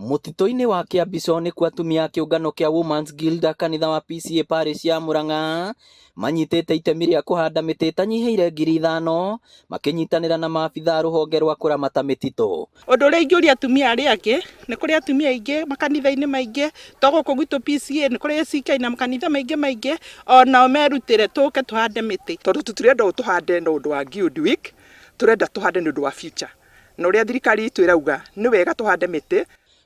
Mũtitũ-inĩ wa Kĩambico nĩkuo atumia a kĩũngano kĩa Women's Guild a kanitha wa PCEA Parish ya Murang'a manyitĩte itemi rĩa kũhanda mĩtĩ ĩtanyihĩire 5,000 makĩnyitanĩra na maabitha a rũhonge rwa kũramata mĩtitũ. Ũndũ ũrĩa ingĩũria atumia arĩa angĩ, nĩ kũrĩ atumia aingĩ makanitha-inĩ maingĩ, to gũkũ gwitũ PCEA, nĩ kũrĩ ACK na makanitha maingĩ maingĩ, onao merutĩre tũke tũhande mĩtĩ. Tondũ tũtirenda tũhande na ũndũ wa Guild Week, tũrenda tũhande nĩ ũndũ wa future. Na ũrĩa thirikari itũ ĩrauga nĩ wega tũhande mĩtĩ.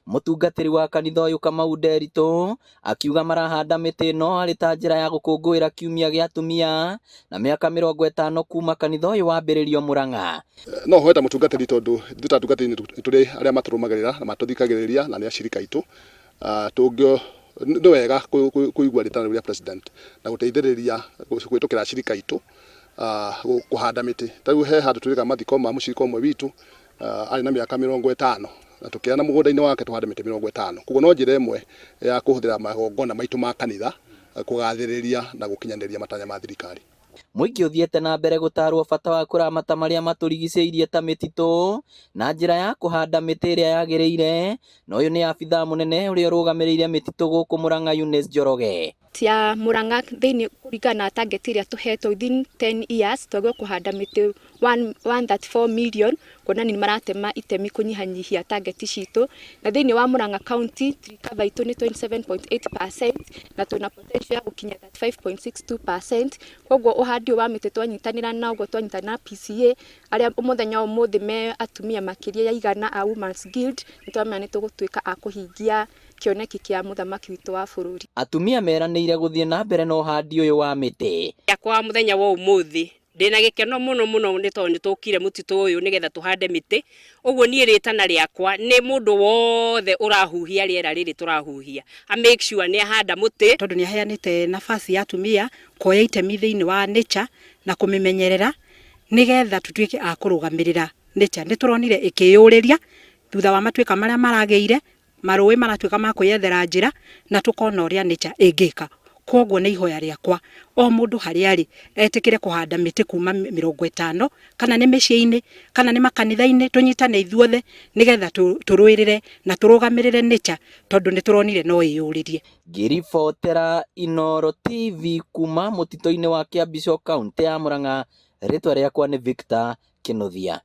Mũtungatĩri wa kanitha ũyũ Kamau Nderitu akiuga marahanda mĩtĩ ĩno arĩ ta njĩra ya gũkũngũĩra kiumia gĩa atumia na mĩaka 50 kuma kanitha ũyũ wambĩrĩrio Murang'a. No hoe ta mũtungatĩri, tondũ ithuĩ ta atungatĩri nĩ tũrĩ arĩa matũrũmagĩrĩra na matũthikagĩrĩria na nĩ acirika aitũ. Tũngĩ nĩ wega kũigua rĩtana rĩu rĩa president na gũteithĩrĩria kũhĩtũkĩra acirika aitũ kũhanda mĩtĩ. Ta rĩu he handũ twĩkaga mathiko ma mũcirika ũmwe witũ, arĩ na mĩaka 50, na tũkĩana mũgũnda-inĩ wake tũhande mĩtĩ 50. Koguo no njĩra ĩmwe ya kũhũthĩra magongona maitũ ma kanitha kũgathĩrĩria na gũkinyanĩria matanya ma thirikari. Mũingĩ ũthiĩte na mbere gũtarwo bata wa kũramata marĩa matũrigicĩirie ta mĩtitũ na njĩra ya kũhanda mĩtĩ ĩrĩa yagĩrĩire, na ũyũ nĩ abithaa mũnene ũrĩa ũrũgamĩrĩire mĩtitũ gũkũ Murang'a, Eunice Njoroge. Ya Murang'a thĩinĩ, kũringana na target ĩrĩa tũhetwo within 10 years, twagĩrĩirwo kũhanda mĩtĩ 134 million, kuonania nĩ maratema itemi kũnyihanyihia target citũ. Na thĩinĩ wa Murang'a County, tree cover itũ nĩ 27.8% na twĩna potential ya gũkinya 35.62%. Koguo ũhandi ũyũ wa mĩtĩ twanyitanĩra na ũguo twanyitanĩra na PCEA arĩa mũthenya wa ũmũthĩ me atumia makĩria ya 100 a Women's Guild, nĩ tũramenya nĩ tũgũtuĩka a kũhingia kĩoneki kĩa mũthamaki witũ wa bũrũri. Atumia meranĩire gũthiĩ na mbere na ũhandi ũyũ wa mĩtĩ. Yakwa mũthenya wa ũmũthĩ ndĩna gĩkeno mũno mũno, nĩ tondũ nĩ tũkire mũtitũ ũyũ nĩgetha tũhande mĩtĩ. Ũguo niĩ rĩtana rĩakwa nĩ mũndũ wothe ũrahuhia rĩera rĩrĩ tũrahuhia a make sure nĩ ahanda mũtĩ. Tondũ nĩ aheanĩte nafasi ya atumia kuoya itemi thĩinĩ wa nature na kũmĩmenyerera nĩgetha tũtuĩke a kũrũgamĩrĩra nature. Nĩ tũronire ĩkĩyũrĩria thutha wa matuĩka marĩa maragĩire, marũĩ maratuĩka ma kwĩyethera njĩra, na tũkona ũrĩa nature ĩngĩka. Koguo nĩ ihoya rĩakwa o mũndũ harĩa arĩ etĩkĩre kũhanda mĩtĩ kuma 50, kana nĩ mĩciĩ-inĩ kana nĩ makanitha-inĩ, tũnyitane ithuothe nĩgetha tũrũĩrĩre na tũrũgamĩrĩre nature, tondũ nĩ tũronire no ĩyũrĩrie. Ngĩribotera Inooro TV kuma mũtitũ-inĩ wa Kĩambico, kaũntĩ ya Murang'a, rĩtwa rĩakwa nĩ Victor Kĩnuthia.